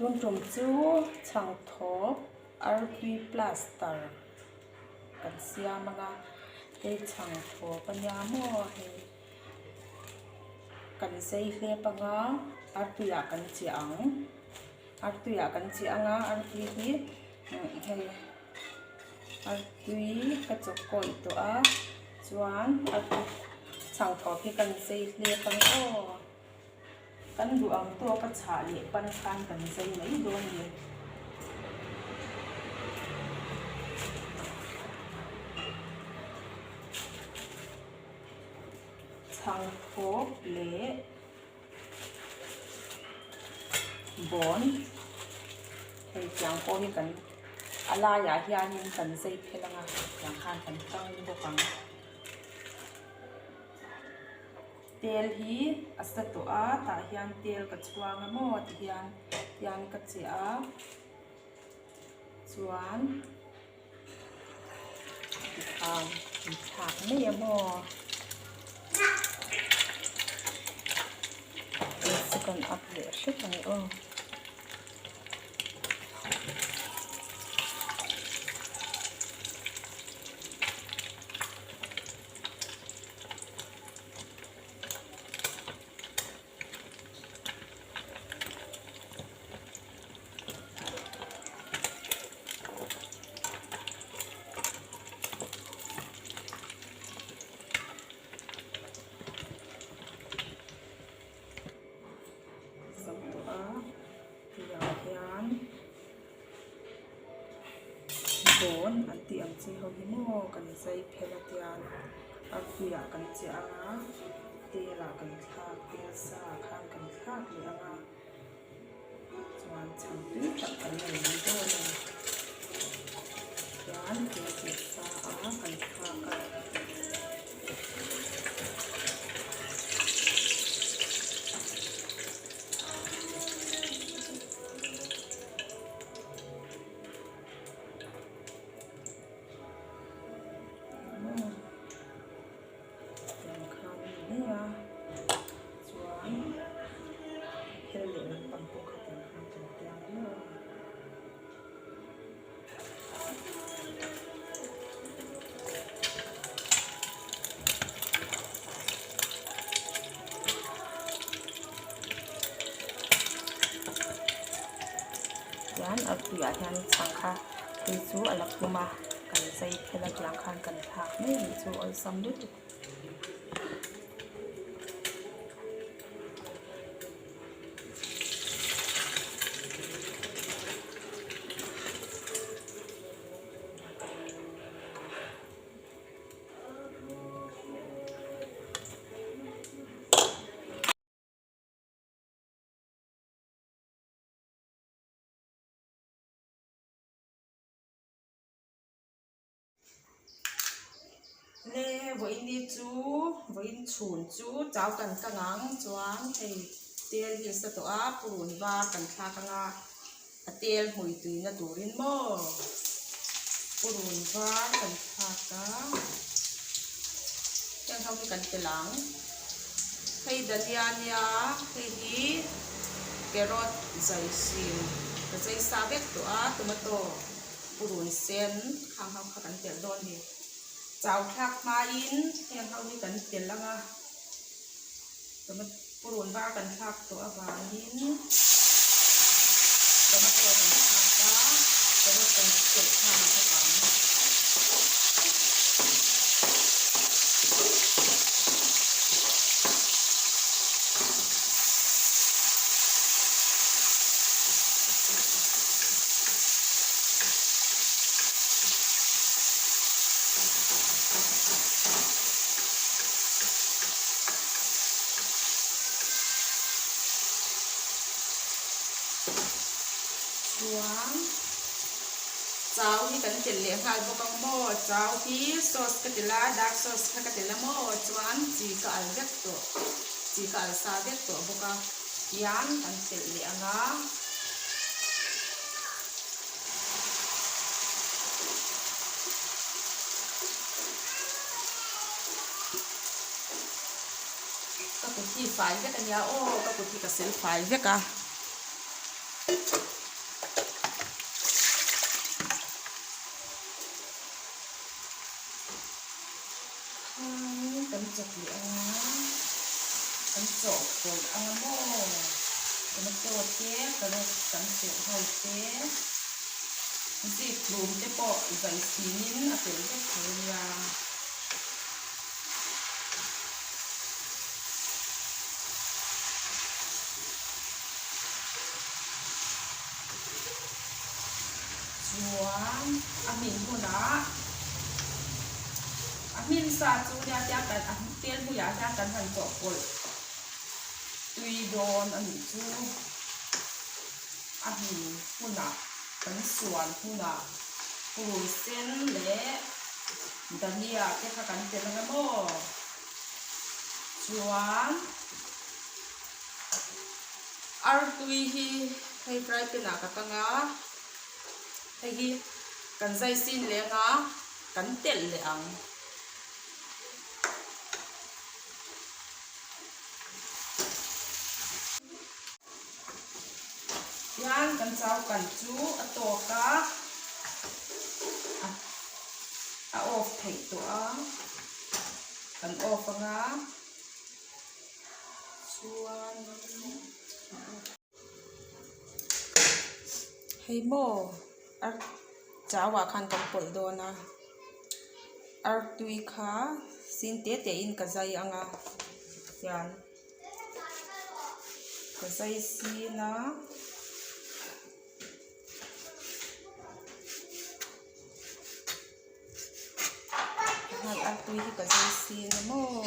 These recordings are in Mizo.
Tun tum chu chhangthawp artui plaster kan siam ang a, hei chhangthawp a nia maw hei kan zai hlep ang a artuiah kan chiah ang artuiah kan chiah ang a artui hi hei artui ka chawkawih tawh a chuan artui chhangthawp hi kan zai hlep ang aw. Kan duh ang tawk a chhah leh pan khan kan zai mai dawn a ni. Chhangthawp leh bawn hei tiang pawh hi kan a laiah hianin kan zai phel ang a tiang khan kan tang bawk ang. Tel hi a sa tawh a tah hian tel ka chhuang a maw ti hian hian ka chiah a chuan tikhan in thlak mai a maw chu kan up leh hrep ang aw. Zo tawh a tiang hian bawn an tih ang chi ho hi maw kan zai phel a tiang a puiah kan chiah ang a telah kan thlak tel sa ah khan kan thlak leh ang a chuan chhang tui tak kan nei mai dawn a ni chuan tel leh sa a kan thlak a. Chuan a tuiah hian chhang kha tui chu a la pum a kan zai phel a tiang khan kan thlak mai ang chu awlsam lutuk. Le vawiin ni chu vawiin chhun chu chau kan kang ang chuan hei tel hi a sa tawh a purun var kan thlak ang a a tel hmui tuina turin maw purun var kan thlak a heng ho hi kan tel ang hei dania nia hei hi carrot zai hrim ka zai sa vek tawh a tomato. Purun sen khang ho kha kan telh dawn ni. Chau thlak hmain heng ho hi kan telh ang a, purun var kan thlak tawh avangin tomato kan thlak a, carrot kan telh nghal bawk ang. Chuan chau hi kan telh leh nghal bawk ang maw chau hi sauce ka telh a dark sauce kha ka telh a maw chuan chi ka al vek tawh chi ka al sa vek tawh bawk a hian kan telh leh ang a. Ka kut hi fai vek a nia aw ka kut hi ka sel fai vek a. chawp leh ang a, kan chawhpawlh ang a maw? Tomato te, carrot kan serh ho te, zikhlum te pawh zai sinin a tel vek thei a nia. Chuan a hmin hunah a hmin sa chu nia tia kan a tel hmuiah hian kan han chawhpawlh tui dawn a nih chu a hmin hunah kan suan hunah purun sen leh dhania te kha kan tel ang emaw chuan. Artui hi hei fry pan ah ka kang a, hei hi kan zai sin leng a, kan telh leh ang. Tihian kan chau kan chu a tawk a, a off theih tawh a, kan off ang a. Hei maw ar chau ah khan kan pawlh dawn a artui kha sin te te in ka zai ang a hian ka zai sin a. Hman artui hi ka zai sin a maw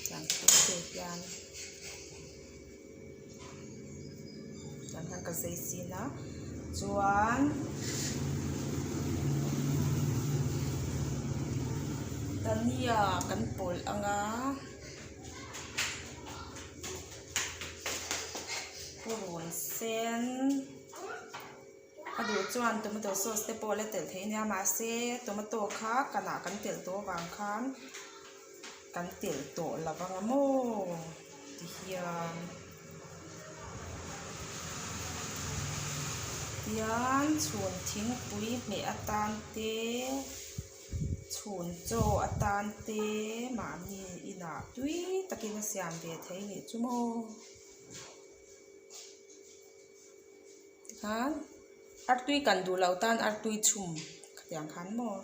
tiang te te hian tiang hian ka zai sin a chuan dhania kan pawlh ang a purun sen. A duh chuan tomato sauce te pawh la telh theih a nia mahse tomato kha kanah kan telh tawh avang khan kan telh tawh lo vang a maw ti hian tihian chhun thingpui hmeh atan te chhun chaw atan te mahni inah tui takin a siam ve thei a nih chu maw. Tikhan artui kan duh loh tan artui chhum khatiang khan maw.